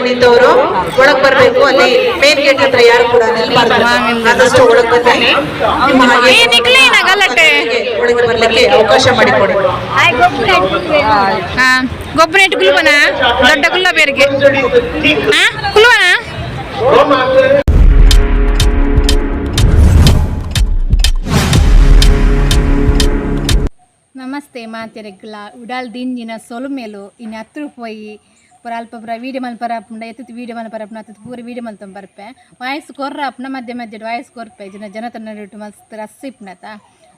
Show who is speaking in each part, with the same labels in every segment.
Speaker 1: ನಿಂತವರು ಒಳಗ್ ಬರ್ಬೇಕು. ಅಲ್ಲಿ ಮೇನ್ ಗೇಟ್ ಹತ್ರ ಯಾರು ಕೂಡ ನಿಲ್ಬಾರ್ದು, ಆದಷ್ಟು ಒಳಗ್ ಬನ್ನಿ. ನಿಮ್ಮ ಹಾಗೆ ಒಳಗೆ ಬರ್ಲಿಕ್ಕೆ ಅವಕಾಶ ಮಾಡಿಕೊಡಿ.
Speaker 2: ಗೊಬ್ಬರ ಇಟ್ಟು ಕುಲ್ಬನ ದೊಡ್ಡ ಕುಲ್ಲ ಬೇರಿಗೆ ಕುಲ್ವನ. ನಮಸ್ತೆ ಮಾತೆರೆಗ್ಲ ಉಡಾಲ್ ದಿಂಜಿನ ಸೊಲುಮೇಲು ಇನ್ನು ಹತ್ರ ಪೋಯಿ ಪೂರ ಅಲ್ಪ ಪೂರ ವೀಡಿಯೋ ಮಲ್ ಪರಪುಂಡ ಎತ್ತಿತ್ತು ವೀಡಿಯೋ ಮಲ್ ಪರಪುಂಡ ಅತ್ತ ಪೂರ ವೀಡಿಯೋ ಮಲ್ತೊಂದು ಬರ್ಪೆ ವಾಯ್ಸ್ ಕೊರ್ರಾಪುನ ಮಧ್ಯೆ ಮಧ್ಯೆ ವಾಯ್ಸ್ ಕೊರ್ಪೆ ಜನ ಜನತ ನಡುಟು ಮಸ್ತ್ ರಸ್ ಇಪ್ಪುನತ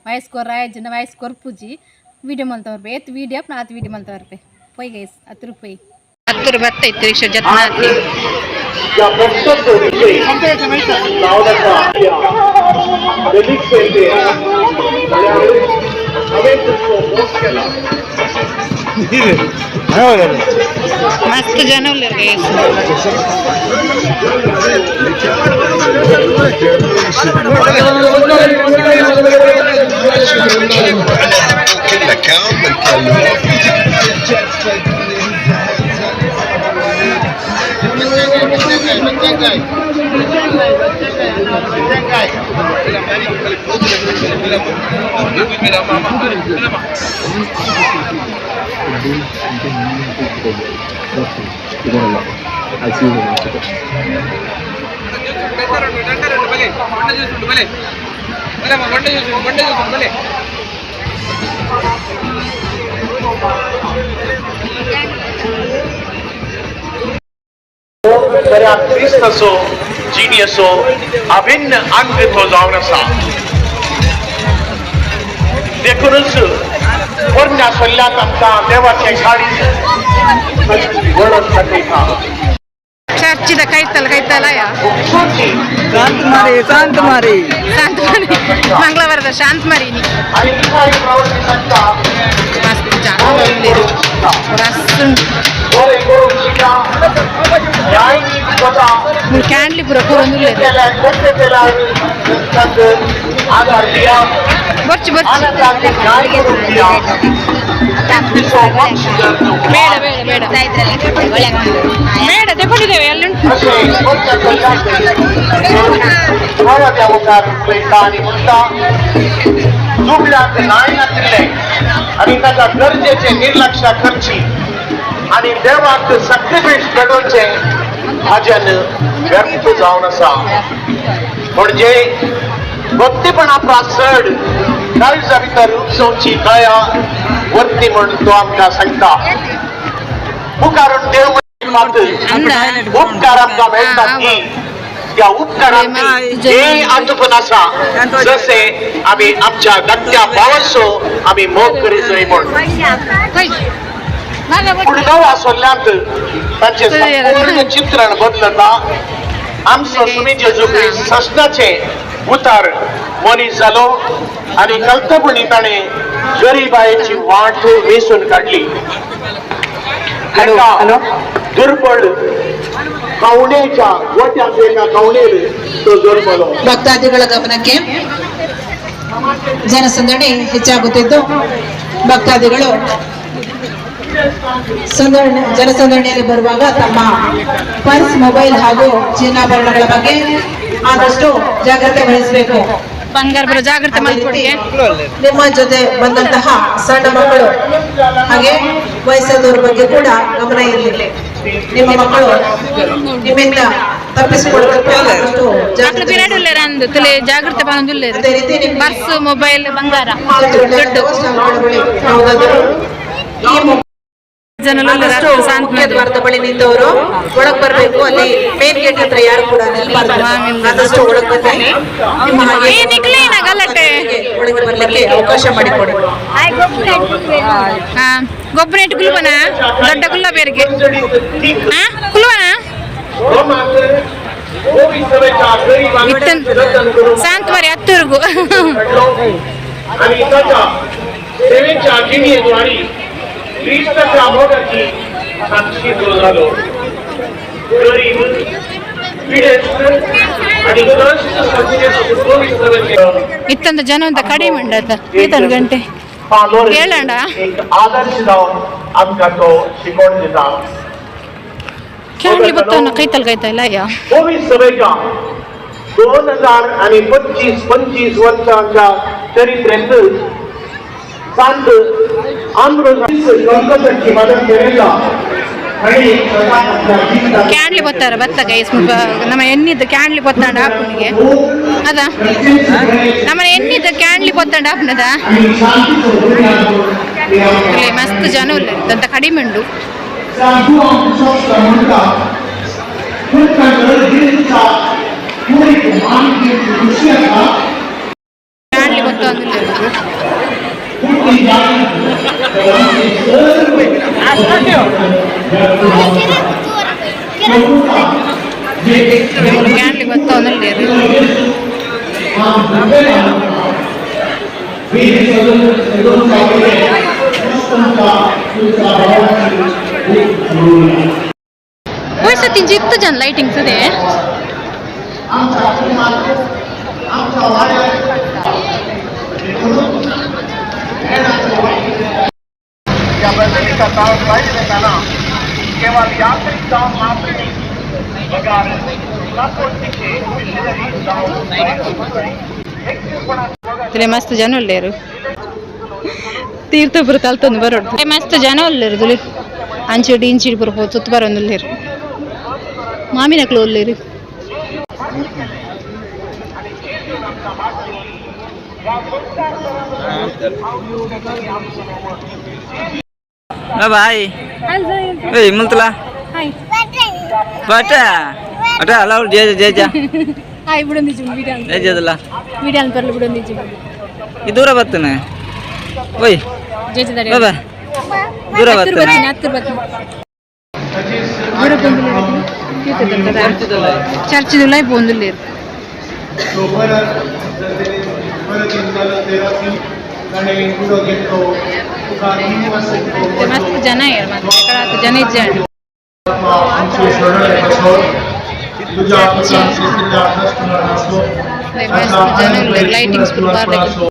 Speaker 2: ವಾಯ್ಸ್ ಕೊರ್ರಾಯ ಜನ ವಾಯ್ಸ್ ಕೊರ್ಪುಜಿ ವೀಡಿಯೋ ಮಲ್ತ ಬರ್ಪೆ ಎತ್ತು ವೀಡಿಯೋ ಅಪ್ನ ಆತು ವೀಡಿಯೋ ಮಲ್ತ ಬರ್ಪೆ ಪೋಯ್ ಗೈಸ್ ಹತ್ತು ರೂಪಾಯಿ ಹತ್ತು ಬತ್ತ ಇತ್ತು ರಿಕ್ಷಾ ಜತ್ನಾತಿ. ಮಸ್ತ್ ಜನ ಉಲ್ಲೆರ್ ಗೈಸ್.
Speaker 3: क्रिस्ताचो जिणेचो अभिन्न अंग तो जावन आसा. देखूनच पोरण्या सल्ल्यात आमकां देवाचें काळीज वळख दाखयता.
Speaker 2: ಚರ್ಚಿದ ಕೈತಲ್ ಕೈತಲಯ.
Speaker 4: ಶಾಂತ ಮಾರಿ, ಶಾಂತ ಮಾರಿ.
Speaker 2: ಶಾಂತಮಾರಿ, ಮಂಗಳವಾರದ ಶಾಂತಮಾರಿನಿ.
Speaker 3: आनी इसाई प्रवचन सांगता.
Speaker 2: ಮಸ್ತ್ ಜನ ಉಲ್ಲೆರ್, ರಸ್ ಉಂಡು.
Speaker 3: बरें करूंक शिका न्याय स्वता
Speaker 2: ಕ್ಯಾಂಡ್ಲಿ ಪೂರ ಕೂರೊಂದು ಉಲ್ಲೆರ್.
Speaker 3: केल्यार कसलें केल्यार आदार दिया.
Speaker 2: ಬೊರ್ಚಿ ಬೊರ್ಚಿ.
Speaker 3: आनंदाक न्याय करूंक दिया.
Speaker 2: ಬೇಡ ಬೇಡ ಬೇಡ ಬೇಡ, ತಗೊಂಡಿದ್ದೇವೆ ಅಲ್ಲಿ ಉಂಟು.
Speaker 3: अशें मोठ्या देवा मुखार पळयता आनी म्हणटा, दुबळ्याक न्हाय नाशिल्लें आनी ताका गरजेचें निर्लक्ष करची आनी देवाक सक्रिफीस घडोवचें भजन व्यर्थ जावन आसा. म्हणजे भक्तीपणा प्रास चड काळजा भितर उपसोवची दया वर्ती म्हण तो आमकां सांगता. मुखारून देव मात उपकार आमकां मेळटात की त्या उपकारांनी हे आटोवन आसा, जशे आमी आमच्या धाकट्या भावांचो आमी मोग करीत जाय म्हण. पूण नव्या सोल्ल्यांत तांचें संपूर्ण चित्रण बदलता. आमचो सुमी जेजू क्रिस्त सस्नाचें उतार मनीस जालो आनी कल्तपणी ताणें गरिबायेची वाट वेसून काडली. एका दुर्बळ कवणेच्या गोट्यांत एका कवणेर तो जल्मलो.
Speaker 1: ಭಕ್ತಾದಿಗಳ ಗಮನಕ್ಕೆ, ಜನಸಂದಣಿ ಹೆಚ್ಚಾಗುತ್ತಿದ್ದು ಭಕ್ತಾದಿಗಳು ಸಂದಣಿ ಜನಸಂದಣಿಯಲ್ಲಿ ಬರುವಾಗ ತಮ್ಮ ಪರ್ಸ್, ಮೊಬೈಲ್ ಹಾಗೂ ಚಿನ್ನಾಭರಣಗಳ ಬಗ್ಗೆ ಆದಷ್ಟು ಜಾಗ್ರತೆ ವಹಿಸಬೇಕು.
Speaker 2: ಬಂಗಾರ ಬರೋ ಜಾಗ್ರತೆ
Speaker 1: ಅದೇ ರೀತಿ
Speaker 2: ಮಲ್ಪೊಡಿಗೆ.
Speaker 1: ನಿಮ್ಮ ಜೊತೆ ಬಂದಂತಹ ಸಣ್ಣ ಮಕ್ಕಳು ಹಾಗೆ ವಯಸ್ಸಾದವರ ಬಗ್ಗೆ ಕೂಡ ಗಮನ ಇರಲಿ. ನಿಮ್ಮ ಮಕ್ಕಳು ನಿಮ್ಮಿಂದ ತಪ್ಪಿಸಿಕೊಳ್ಳಬೇಕು, ಆದಷ್ಟು
Speaker 2: ಮಕ್ಳು
Speaker 1: ಜಾಗ್ರತೆ
Speaker 2: ಪಿರಿಯಡ್ ಉಲ್ಲೇರ ಅಂದು ತುಲೆ ಜಾಗ್ರತೆ ಬಂದು ಉಲ್ಲೇರು.
Speaker 1: ಅದೇ ರೀತಿ ನಿಮ್ಮ
Speaker 2: ಪರ್ಸ್, ಮೊಬೈಲ್, ಬಂಗಾರ, ದುಡ್ಡು.
Speaker 1: ದೇವಸ್ಥಾನಗಳ ಬಳಿ ಯಾವುದಾದರೂ ಈ
Speaker 2: ಜನ
Speaker 1: ಆದಷ್ಟು ಮುಖ್ಯ ದ್ವಾರದ ಬಳಿ ನಿಂತವರು ಒಳಗ್ ಬರ್ಬೇಕು. ಅಲ್ಲಿ ಮೇನ್ ಗೇಟ್ ಹತ್ರ ಯಾರು ಕೂಡ ನಿಲ್ಬಾರ್ದು, ಆದಷ್ಟು ಒಳಗ್ ಬನ್ನಿ. ನಿಮ್ಮ ಹಾಗೆ
Speaker 2: ಗಲಾಟೆ.
Speaker 1: ಒಳಗೆ ಬರ್ಲಿಕ್ಕೆ ಅವಕಾಶ ಮಾಡಿಕೊಡಿ.
Speaker 2: ಗೊಬ್ಬರ ಇಟ್ಟು ಕುಲ್ಬನ ದೊಡ್ಡ ಕುಲ್ಲ ಬೇರಿಗೆ ಕುಲ್ವನ. ಶಾಂತಮಾರಿ ಹತ್ತೂರ್ಗು.
Speaker 3: आनी ताच्या सेवेच्या जिणेद्वारी क्रिस्ताच्या मोगाची साक्षी तो जालो. गरीब, पिडेस्त आनी कश्ट संस्थेचो पवित्र
Speaker 2: ಇತ್ತಂದ ಜನ ಅಂತ ಕಡಿಮೆ ಉಂಡತ ಈತನ ಗಂಟೆ ಕೇಳಂಡ.
Speaker 3: एक आदर्श जावन आमकां तो शिकवण दिता.
Speaker 2: ಕ್ಯಾಂಡ್ಲಿ ಬತ್ತವನ ಕೈತಲ್ ಕೈತಲ್ಲ ಅಯ್ಯ.
Speaker 3: चोवीस सभेच्या 2025 25 वर्षांच्या चरित्रेत संत आंब्रोज संकटाची मदत केलेला आणि
Speaker 2: ಕ್ಯಾಂಡ್ಲಿ ಬತ್ತಾರ ಬತ್ತ ಗೈಸ್. ನಮ್ಮ ಎಣ್ಣಿದ್ದು ಕ್ಯಾಂಡ್ಲಿ ಬತ್ತಾಂಡ ಆಪುನಿಗೆ ಅದ. ನಮ್ಮ ಎಣ್ಣಿದ್ದು ಕ್ಯಾಂಡ್ಲಿ ಬತ್ತಾಂಡ ಆಪುನದ. ಇಲ್ಲಿ ಮಸ್ತ್ ಜನ ಉಲ್ಲೆರ್, ದಂತ ಕಡಿಮೆ ಉಂಡು. ಕ್ಯಾಂಡ್ಲಿ ಬತ್ತೊಂದುಲ್ಲೆರ್. ಕ್ಯಾಂಡ್ಲಿ ಬತ್ತೊಂದುಲ್ಲೆರ್. ಪೋಯ್ಸತ್ತಿಂಚ ಇತ್ತು ಜನ ಲೈಟಿಂಗ್ಸ್ ಇದೆ.
Speaker 3: या बदलीचा काळ पाहिजे केवळ यात्रिक जाऊन मात्र बघा.
Speaker 2: ಮಸ್ತ್ ಜನ ಉಲ್ಲೇರು. ತೀರ್ಥಪುರ ತಲ್ತೊಂದು ಬರೋಡು ಮಸ್ತ್ ಜನ ಉಲ್ಲೇರು. ತುಲಿ ಅಂಚಿಡ್ ಇಂಚಿಡ್ ಪೂರ ಪೋ ಸುತ್ತು ಬರೋಂದುಲ್ಲೇರು. ಮಾಮಿನಕ್ಲು ಉಲ್ಲೇರು.
Speaker 4: ಬಾಯ್ ಏಯ್ ಮುಲ್ತಲ ಬಟ ಅಟ ಅಲ್ಲ ಜೇ ಜೇ ಜಾ.
Speaker 2: ಹಾಯ್ ಬಿಡೊಂದಿಜ್ಜಿ ವಿಡಿಯೋ.
Speaker 4: ಜೇ ಜೇದಲ್ಲ.
Speaker 2: ವಿಡಿಯೋ ಪರ್ಲು ಬಿಡೊಂದಿಜ್ಜಿ.
Speaker 4: ಈ ದೂರ ಬರ್ತನೆ ಓಯ್.
Speaker 2: ಜೇಜದಾರಿ.
Speaker 4: ಬಾಬಾ ದೂರ ಬರ್ತನೆ.
Speaker 2: ಹತ್ತು ಬರ್ತೀನಿ. ದೂರ ಬಂದು ಚರ್ಚ್ ದುಲಾಯ್ ಪೋಂದುಲ್ಲೇರು. ಮಸ್ತ್ ಜನ ಏರ್ ಮತ್ತೆ ಎಕಡ ಜನ ಇಜ್ಜಾಂಡ್. ಮಸ್ತ್ ಜನ ಉಲ್ಲೆರ್, ಲೈಟಿಂಗ್ಸ್ ಪೂರ ಬಾರ್ಲಕ್ಕೆ.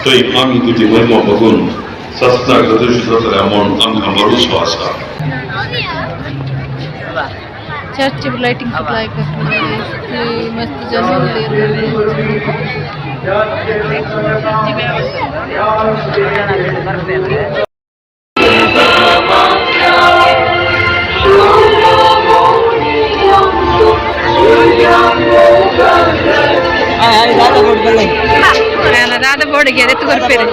Speaker 5: थंय आमी तुजी महिमा बघून सासणाक सदोशी जातले म्हूण आमकां भरोसो आसा.
Speaker 2: ಚರ್ಚ್ ಲೈಟಿಂಗ್ಸ್ ಲಾಯ್ಕ್ ಮಸ್ತ್ ಜನ ಉಲ್ಲೆರ್. ದಾದ ಬೋರ್ಡಿಗೆ ಎತ್ತು ಕೊರ್ಪೇರು.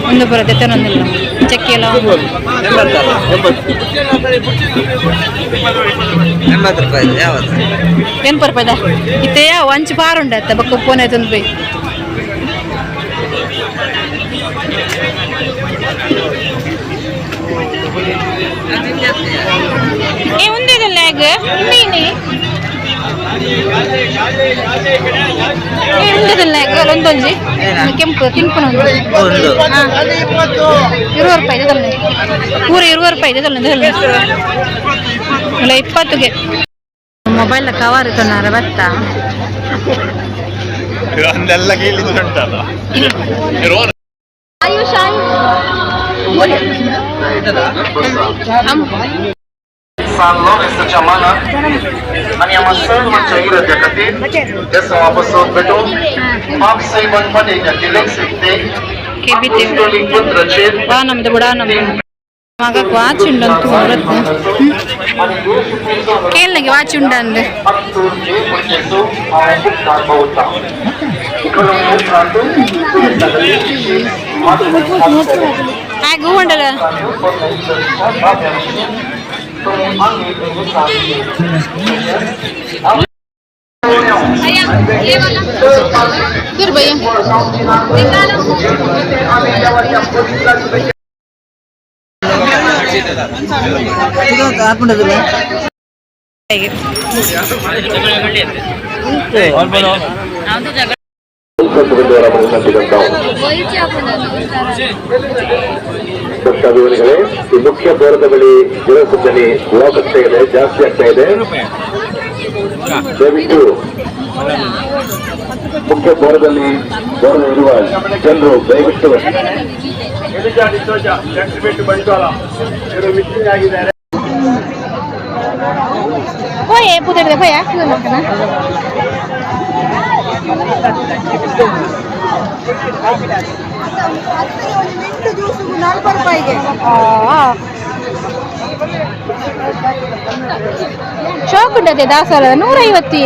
Speaker 2: ಒಂದು ಪೂರ ದೆತ್ತನೊಂದಿಲ್ಲ ಚಕ್ಕಿ ಎಲ್ಲ.
Speaker 4: 80 ರೂಪಾಯಿ ಯಾವತ್ತು?
Speaker 2: ಏನು ಪರ್ಪದ ಇತ್ತೆಯ ಒಂಚು ಪಾರು ಉಂಡತ್ತ ಬೊಕ್ಕ ಪೋನೆ ತಂದು ಬೈ. ಏ ಉಂದಿದಲ್ಲ ಯಾಗ ಉಂದಿನಿ. ಏ ಉಂದಿದಲ್ಲ ಯಾಗ ಒಂದೊಂಜಿ ಕೆಂಪು ತಿನ್ಪುನ ಒಂದು.
Speaker 4: ಒಂದು.
Speaker 2: 20 ರೂಪಾಯಿ ಇದಲ್ಲ, ಪೂರ 20 ರೂಪಾಯಿ ಇದಲ್ಲ ಇದಲ್ಲ ಇಲ್ಲ 20ಗೆ. ಮೊಬೈಲ್ ಕವರ್ ತೊನ್ನಾರ ಬತ್ತಾ.
Speaker 5: ಅದೆಲ್ಲ ಕೇಳಿದ್ದು ಉಂಟಲ್ಲ.
Speaker 2: AYUSH AYUSH.
Speaker 3: San Lorenzo Chamana आणि आम्हा सर्वांच्या इराद्या खातीर देसावा बसोवन भेटून पाप सैमान पाटेच्या तिलक सिद्धे
Speaker 2: ಕೆಬಿತೆ.
Speaker 3: पत्राचेर
Speaker 2: ಬಾ ನಮ್ದು ಬುಡ ನಮ್ಮ ಮಗಕ್ಕೆ ವಾಚ್ ಉಂಡಂತು ಹೊರತು ಕೇಳಲಿಕ್ಕೆ ವಾಚ್ ಉಂಡಂದು. ಹಾಗೆ ಹೂ ಉಂಡಲ್ಲ. भैया.
Speaker 4: ಹಾಕೊಂಡಿದ್ರು.
Speaker 3: ವಿನಂತಿ करता. ಭಕ್ತಾಭಿಮಾನಿಗಳೇ, ಈ ಮುಖ್ಯ ದ್ವಾರದ ಬಳಿ ಜನಸಂದಣಿ ಬ್ಲಾಕ್ ಆಗ್ತಾ ಇದೆ, ಜಾಸ್ತಿ ಆಗ್ತಾ ಇದೆ. ದಯವಿಟ್ಟು ಮುಖ್ಯ ದ್ವಾರದಲ್ಲಿ ಇರುವ ಜನರು ದಯವಿಟ್ಟು
Speaker 2: ಪೋಯೆ ಪೂಜೆ ಪೋಯ. ಶಾಕ್ ಉಂಟದೆ ದಾಸವಾಳ 150,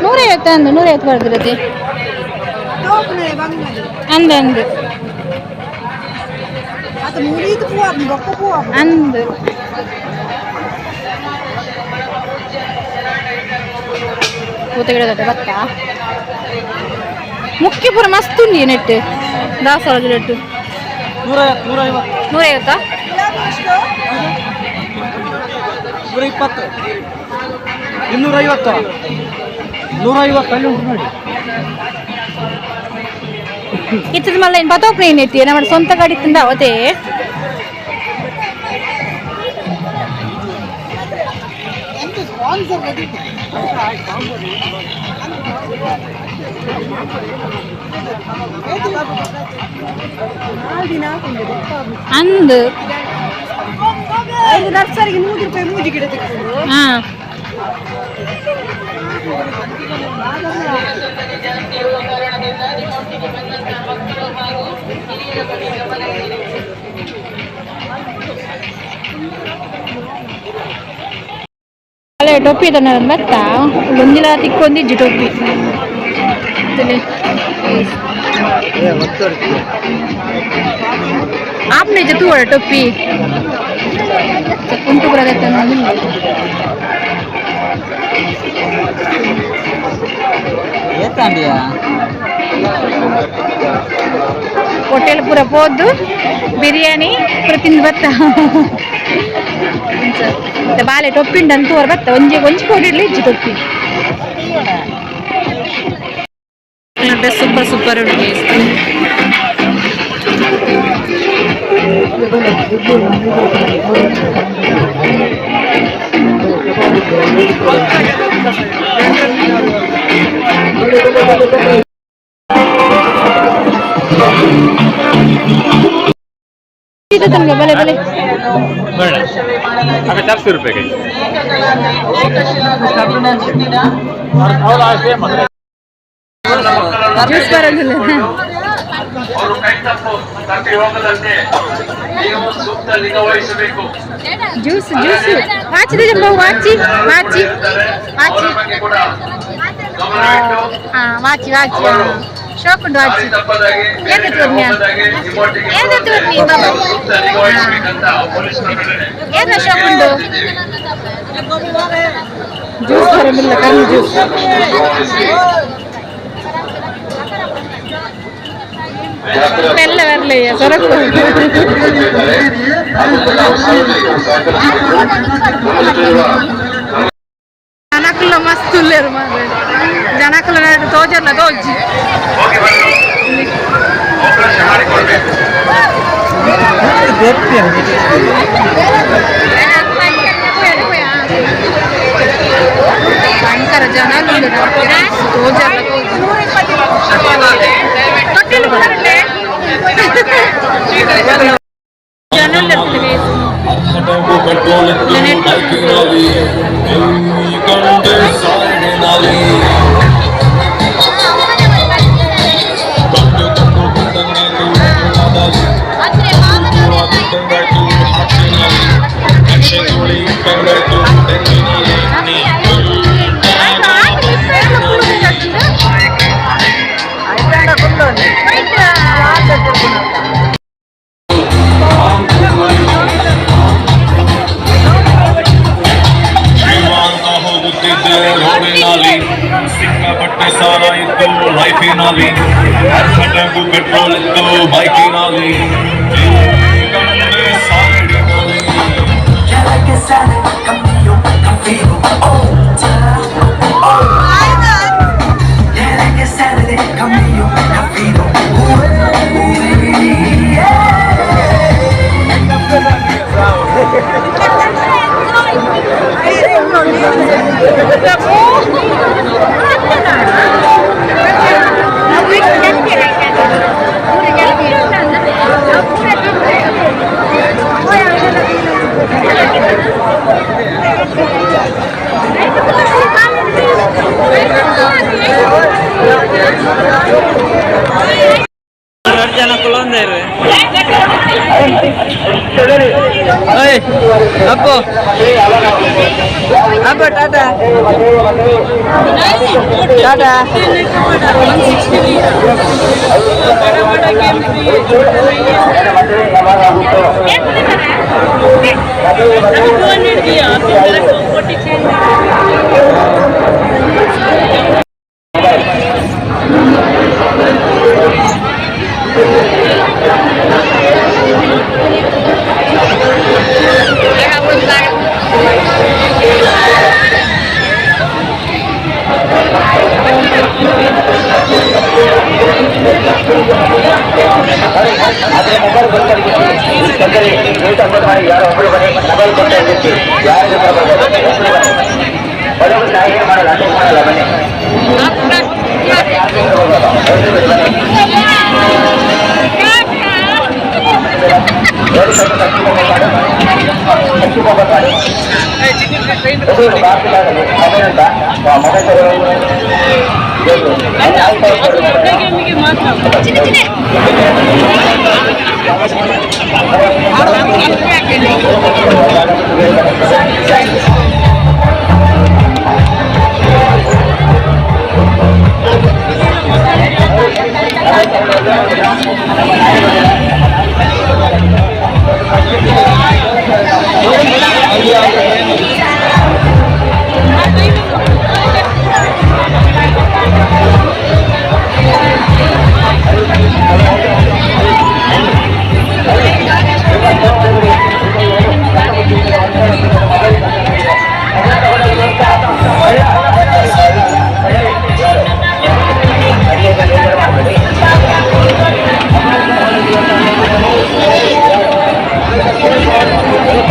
Speaker 2: 150 ಅಂದು 150 ಬರ್ದಿರತ್ತೆ ಅಂದು ಅಂದು ಅಂದು. ಪೂತ ಗಿಡ ಬತ್ತ ಮುಖ್ಯ ಪೂರ ಮಸ್ತ್ ಉಂಡಿ ನೆಟ್ ದಾಸವಾಳ ಗಿಡಟ್ಟು. 150?
Speaker 6: 120, 250, 150 ಅಲ್ಲಿ ಉಂಟು ನೋಡಿ.
Speaker 2: ಇತ್ತದ ಮಲ್ಲ ಏನು ಬತ್ತೋಪ್ನ ಏನೈತಿ ನಮ್ಮ ಸ್ವಂತ ಗಾಡಿ ತಿಂದ ಅವತ್ತೇ. ಅಂದು
Speaker 1: ನರ್ಸರಿಗೆ 100 ರೂಪಾಯಿ ಮೂಜಿ ಗಿಡ ತೆಗೆದು.
Speaker 2: ಹಾ ಅಲ್ಲೇ ಟೊಪ್ಪಿ ತನ್ನ ಬತ್ತಾ ಒಂದಿಲ್ಲ ತಿಕ್ಕೊಂದಿಜ್ಜಿ ಟೊಪ್ಪಿ. ಆಪ್ನೆ ಜೊತೆ ಟೊಪ್ಪಿ ಕುಂಟು ಬರೋದೈತೆ.
Speaker 4: ಏತಾಂಡಿಯಾ?
Speaker 2: ಹೋಟೆಲ್ ಪೂರ ಪೋದು ಬಿರಿಯಾನಿ ಪೂರ ತಿಂದು ಬತ್ತ. ಬಾಲೆ ಟೊಪ್ಪಿ ಉಂಟು ಅಂತ ಬತ್ತ. ಒಂಜಿ ಒಂಜಿ ಕೋಡಿ ಇಡ್ಲಿ ಇಜ್ಜಿ ಟೊಪ್ಪಿ. Dress super super ಉಂಟು. ಇದು ತನಕ ಬಲೆ ಬಲೆ.
Speaker 5: 400 ರೂಪಾಯಿ.
Speaker 2: ಜ್ಯೂಸ್ ಬರೋದಿಲ್ಲ.
Speaker 5: ಅವರು ಕೈ ತಪ್ಪು ತಪ್ಪಿ ಹೋಗದಂತೆ ನೀವು ಸೂಕ್ತ ನಿಗಾ ವಹಿಸಬೇಕು.
Speaker 2: ಜ್ಯೂಸ್ ಜ್ಯೂಸ್ ವಾಚಿ ಜಂಬ ವಾಚಿ ವಾಚಿ ವಾಚಿ.
Speaker 5: ಅವರ ಬಗ್ಗೆ ಕೂಡ ಗಮನವಿಟ್ಟು
Speaker 2: ಹಾ ವಾಚಿ ವಾಚಿ ಶಾಕ್ ಉಂಟು ವಾಚಿ.
Speaker 5: ದಾರಿ ತಪ್ಪದಾಗೆ
Speaker 2: ಏನು ತೋರ್ನ್ಯಾ?
Speaker 5: ಹೋಗದಾಗೆ ನಿಮ್ಮೊಟ್ಟಿಗೆ
Speaker 2: ಏನು ತೋರ್ನಿ ಬಾಬಾ?
Speaker 5: ಸೂಕ್ತ ನಿಗಾ ವಹಿಸಬೇಕಂತ ಪೊಲೀಸ್ ಪ್ರಕಟಣೆ
Speaker 2: ಏನು ಶಾಕ್ ಉಂಟು? ಜ್ಯೂಸ್ ಬರೋದಿಲ್ಲ ಕಣ್ಣು ಜ್ಯೂಸ್. ಎಲ್ಲ ಬರಲಿ ಸೊರಕು. ಜನಕುಲ ಮಸ್ತ್ ಉಲ್ಲೇರು ಮಾರ್ರೆ. ಜನಕುಲ ತೋಜಲ್ಲ ತೋಜಿ.
Speaker 5: ಹೋಗಿ ಬರಲು ಅವಕಾಶ ಮಾಡಿಕೊಡ್ಬೇಕು.
Speaker 2: ಭಯಂಕರ ಜನ ತೋಜಲ್ಲ. ತೊಟ್ಟಿಲು ಕೂಡ ಉಂಟೆ. ಜನ ಉಲ್ಲೇರು.
Speaker 7: పెట్రోల్ బైకినాలి కంటే సాయినాలి. ಶ್ರೀಮಾಂತ ಹೋಗುತ್ತಿದ್ದೆ ರೋಡಿನಲ್ಲಿ, ಸಿಕ್ಕಾಪಟ್ಟೆ ಸಾಲ ಇತ್ತು ಲೈಫಿನಲ್ಲಿ, ಅರ್ಧ ಟ್ಯಾಂಕು ಪೆಟ್ರೋಲ್ ಇತ್ತು ಬೈಕಿನಲ್ಲಿ, ಕಂಡೆ ಸಾಲಿನಲ್ಲಿ.
Speaker 8: Yeah, like a Saturday, conmigo.
Speaker 4: Appu Appu Tata Tata.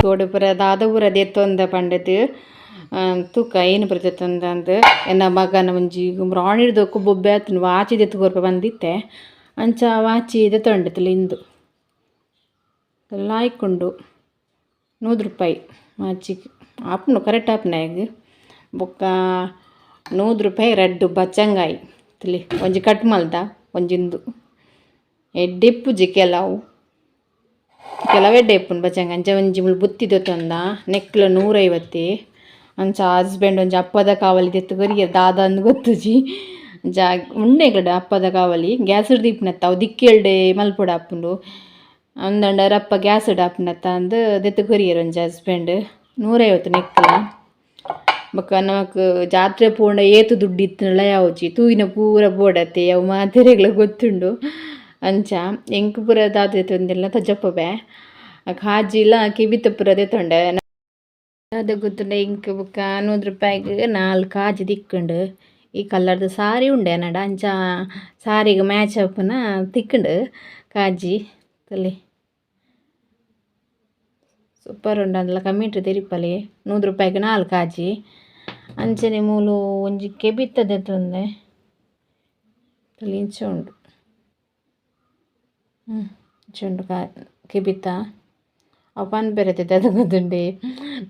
Speaker 4: ತೋಡುಪುರ ದಾದಪುರ ದೆತ್ತೊಂದ ಪಂಡದು ತೂಕ ಏನು ಬರ್ತೈತಂದು ಎನ್ನ ಮಗನ ಒಂಜಿ ರಾಣಿರ್ದೊಕ್ಕು ಬೊಬ್ಬೆ ಆತನು ವಾಚಿ ದೆತ್ತು ಕೊರ್ಪ ಬಂದಿತ್ತೆ ಅಂಚ ವಾಚಿ ದೆತ್ತೊಂಡತ್ತಲ್ಲ ಇಂದು ಲಾಯ್ಕೊಂಡು 100 ರೂಪಾಯಿ ವಾಚಿಗೆ ಆಪುಂಡು ಕರೆಕ್ಟ್ ಆಪುನ ಬೊಕ್ಕ 100 ರೂಪಾಯಿ ರಡ್ಡು ಬಚ್ಚಂಗಾಯಿ ತಿಳಿ ಒಂಜಿ ಕಟ್ ಮಲ್ದ ಒಂಜಿಂದು ಎಡ್ಡೆಪ್ಪುಜಿ ಕೆಲವು ಕೆಲವೇ ಎಡ್ಡೆ ಬಚ್ಚಂಗ ಅಂಚ ಒಂಜಿ ಮುಲ್ ಬುತ್ತಿ ದೆತ್ತೊಂದ ನೆಕ್ಲ 150 ಅಂಚ ಹಸ್ಬೆಂಡ್ ಒಂಜಿ ಅಪ್ಪದ ಕಾವಲಿ ದೆತ್ತು ಕೊರಿಯೆರ್ ದಾದ ಅಂದ್ ಗೊತ್ತುಜಿ ಅಂಚ ಉಂಡೆ ಅಪ್ಪದ ಕಾವಲಿ ಗ್ಯಾಸ್ ದೀಪುನತ್ತ ಅವು ದಿಕ್ಕೆಲ್ಡೆ ಮಲ್ಪೊಡು ಆಪುಂಡು ಅಂದಂಡ ಅಪ್ಪ ಗ್ಯಾಸ್ ಆಪುನತ್ತ ಅಂದ್ ದೆತ್ತು ಕೊರಿಯೆರ್ ಒಂಜಿ ಹಸ್ಬೆಂಡ್ 150 ನೆಕ್ಲ ಬೊಕ್ಕ ನಮಕ್ ಜಾತ್ರೆ ಪೋಂಡ ಏತ್ ದುಡ್ಡು ಇತ್ತ್ಂಡಲ ಯಾವುಜಿ ತೂಯಿನ ಪೂರ ಬೋಡತ್ತೆ ಅವು ಮಾತೆರೆಗ್ಲ ಗೊತ್ತುಂಡು ಅಂಚ ಎಂಕ್ ಪೂರ ದಾದ ದೆತ್ತೊಂದೆಲ್ಲ ತಜಪ್ಪಬೆ ಕಾಜಿಲ ಕೆಬಿತ ಪೂರ ದೆತ್ತೊಂಡೆ ದಾದ ಗೊತ್ತುಂಡ ಎಂಕ್ ಬೊಕ್ಕ 100 ರೂಪಾಯಿಗ್ 4 ಕಾಜಿ ತಿಕ್ಕುಂಡು ಈ ಕಲರ್ದ ಸಾರಿ ಉಂಡೆ ಎನಡ ಅಂಚ ಸಾರಿಗ್ ಮ್ಯಾಚ್ ಆಪುನ ತಿಕ್ಕುಂಡು ಕಾಜಿ ತೂಲೆ ಸೂಪರ್ ಉಂಡು ಅಂದಲ ಕಮ್ಮಿಟ್ ತೆರಿಪಲೆ 100 ರೂಪಾಯಿಗ್ 4 ಕಾಜಿ ಅಂಚನೆ ಮೂಲು ಒಂಜಿ ಕೆಬಿತ ದೆತ್ತೊಂದೆ ತೂಲೆ ಇಂಚ ಉಂಡು ಇಂಚ ಉಂಡು ಕೆಬಿತ ಅವು ಪನ್ಪೆರ್ ದಾದ ಗೊತ್ತುಂಡೆ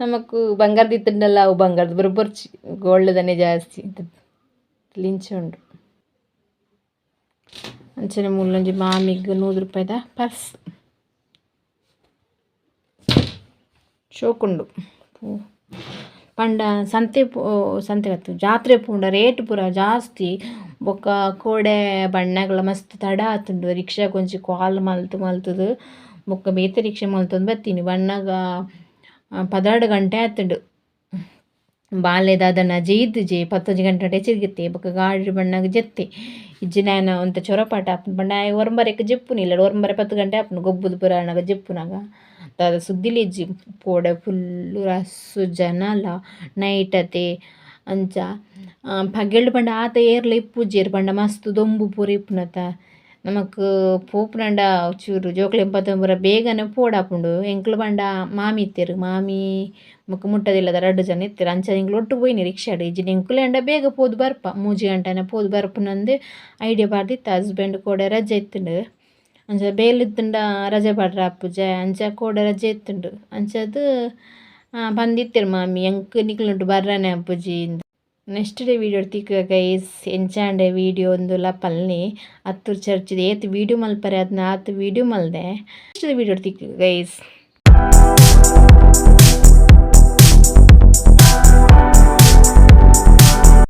Speaker 4: ನಮಕ್ ಬಂಗಾರದ ಇತ್ತುಂಡಲ ಅವು ಬಂಗಾರದ ಪೂರ ಬೊರ್ಚಿ ಗೋಲ್ಡ್ ಜಾಸ್ತಿ ಇಂಚ ಉಂಡು ಅಂಚನೆ ಮೂಲೊಂಜಿ ಮಾಮಿಗ್ 100 ರೂಪಾಯಿದ ಪರ್ಸ್ ಶೋಕುಂಡು ಪಂಡ ಸಂತೆ ಸಂತೆ ಅತ್ತ್ ಜಾತ್ರೆ ಪೋಂಡ ರೇಟ್ ಪೂರ ಜಾಸ್ತಿ ಬೊಕ್ಕ ಕೋಡೆ ಬಣ್ಣಗಳ ಮಸ್ತ್ ತಡ ಆತುಂಡು ರಿಕ್ಷಾಗ್ ಒಂಜಿ ಕಾಲ್ ಮಲ್ತ್ ಮಲ್ತುದು ಬೊಕ್ಕ ಬೇತೆ ರಿಕ್ಷಾ ಮಲ್ತೊಂದು ಬತ್ತೀನಿ ಬನ್ನಗ 12 ಗಂಟೆ ಆತುಂಡು ಬಾಲೆ ದಾದನ ಜೈದುಜೆ 11 ಗಂಟೆ ಎಚ್ಚರಿಗಿತ್ತೆ ಬೊಕ್ಕ ಗಾಡಿ ಬಣ್ಣಗ ಜೆತ್ತೆ ಇಜ್ಜಿ ನೇನ ಒಂತೆ ಚೊರಪಾಟ ಆಪುಂಡು ಪಂಡ ಆಯೆ ಒರಂಬರೆಕ್ ಜೆಪ್ಪುನಿಲ್ಲ ಒರಂಬರೆ 10 ಗಂಟೆ ಆಪುಂಡು ಗೊಬ್ಬುದು ಪೂರ ಆನಗ ಜೆಪ್ಪುನಗ ದಾದ ಸುದ್ದಿಲ ಇಜ್ಜಿ ಪೋಡೆ ಫುಲ್ಲು ರಸ್ಸು ಜನಲ ನೈಟ್ ಅತೆ ಅಂಚ ಪಗೆಲ್ಡ್ ಪಂಡ ಆತ ಏರ್ಲ ಇಪ್ಪುಜೆರ್ ಪಂಡ ಮಸ್ತ್ ದೊಂಬು ಪೂರ ಇಪ್ಪುನತ ನಮಕ್ ಪೋಪುನಂಡ ಚೂರು ಜೋಕ್ಲೆನ್ ಪತೊಂದು ಪೂರ ಬೇಗನೆ ಪೋಡಾಪುಂಡು ಎಂಕ್ಲು ಪಂಡ ಮಾಮಿ ಇತ್ತೆರ್ ಮಾಮಿ ಬೊಕ ಮುಟ್ಟದಿಲ್ಲದ ರಡ್ಡ್ ಜನ ಇತ್ತೆರ್ ಅಂಚ ಎಂಕ್ಲು ಒಟ್ಟು ಪೋಯಿನಿ ರಿಕ್ಷಾಡ್ ಇಜ್ಜಿಂಡ ಎಂಕುಲು ಬೇಗ ಪೋದು ಬರ್ಪ 3 ಗಂಟೆನೆ ಪೋದು ಬರ್ಪುನಂದ್ ಐಡಿಯಾ ಪಾಡ್ದಿತ್ತ ಹಸ್ಬೆಂಡ್ ಕೋಡೆ ರಜೆ ಇತ್ತುಂಡು ಅಂಚ ಬೇಲೆ ಇತ್ತುಂಡ ರಜೆ ಪಾಡ್ರೆ ಆಪುಜೆ ಅಂಚ ಕೋಡೆ ರಜೆ ಇತ್ತುಂಡು ಅಂಚಾದ್ ಪಂದಿತ್ತೆರ್ ಮಾಮಿ ಎಂಕ್ ನಿಕುಲುಂಟು ಬರ್ರನೆ ಆಪುಜಿ ಇಂದ್. Next day video ತಿಕ್ಕುವ ಗೈಸ್ ಎಂಚಾಂಡೆ ವೀಡಿಯೋ ಉಂದುಲ ಪಲ್ನಿ ಅತ್ತೂರು ಚರ್ಚ್ ಏತ್ ವೀಡಿಯೋ ಮಲ್ಪರೆ ಅದ್ನ ಆತ್ ವೀಡಿಯೋ ಮಲ್ದೆ. ನೆಕ್ಸ್ಟ್ ವೀಡಿಯೋ ತಿಕ್ಕುವ ಗೈಸ್.